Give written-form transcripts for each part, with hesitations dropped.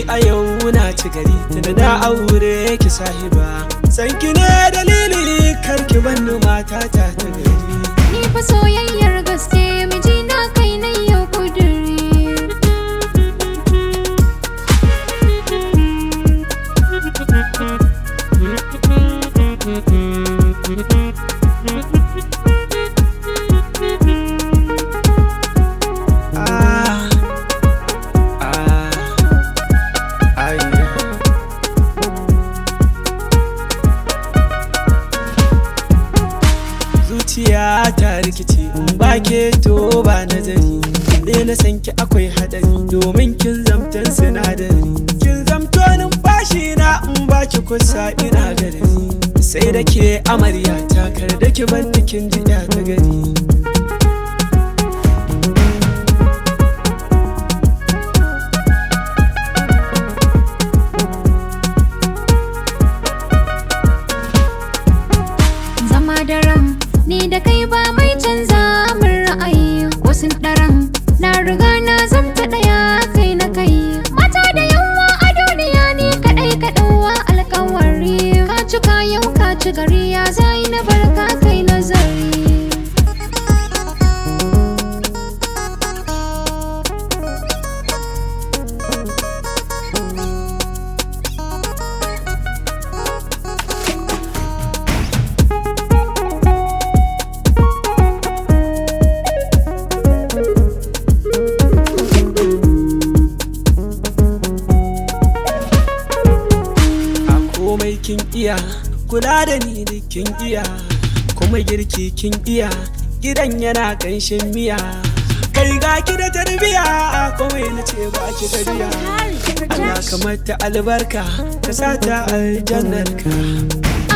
a yau na ci gari tunda na aure ki sahiba. San ki ne dalili kar ki banni mata ta ta gari. Ni fa soyayyar gaske mijina kai na yau kuduri. Ah, ah, ah, yeah. Zuciya ta rikici in ba ke to ba nazari. Ne na san ki akwai hadari domin kin zamtan sinadari. Kin zamto numfashi na in ba ki kusa ina garari. Sai da ke amarya ta kar da ki banni kin ji ya ta gari. Zama daram ni da kai ba mai canza min ra'ayi wasu ɗaran na riga na zamta ɗaya kai na kai. Mata da yawa a duniya ni kaɗai ka ɗauwa alkawari. Ka cika yau ka ci gari ya zai na barka kai nazari. A komai kin iya kula da ni da kin iya kuma girki kin iya gidan yana kanshin miya kai ga ki da tarbiya a komai na ce ba ki gajiya. Allah ka mata albarka ka sa ta aljannar ka.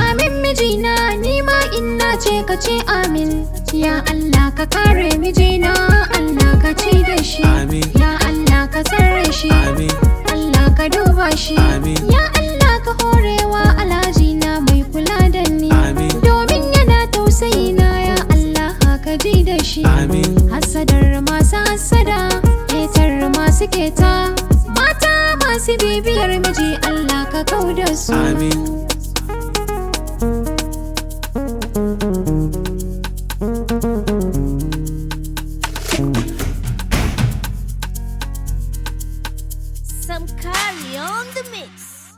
Amin mijina ni ma ina ce ka ce amin. Ya Allah ka kare mijina, Allah ka ci da shi. Amin. Ya Allah ka tsare shi. Amin. Allah ka duba shi. Amin. Ya Allah ka horewa alhajina mai kula da ni. Amin. Domin yana tausayi na ya Allah ka ji da shi. Amin. Hasadar masu hasada, ƙetar masu keta. Mata masu bibiyar miji Allah ka kau da su. Amin. Some carry on the mix.